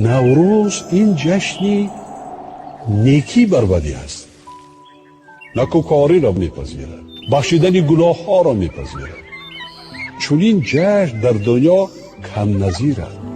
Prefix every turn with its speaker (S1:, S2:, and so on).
S1: Наврӯз ин ҷашни некӣ бар бадӣ аст. Накӯкориро мепазирад, бахшидани гуноҳҳоро мепазирад. Чунин ҷашн дар дунё камназир аст.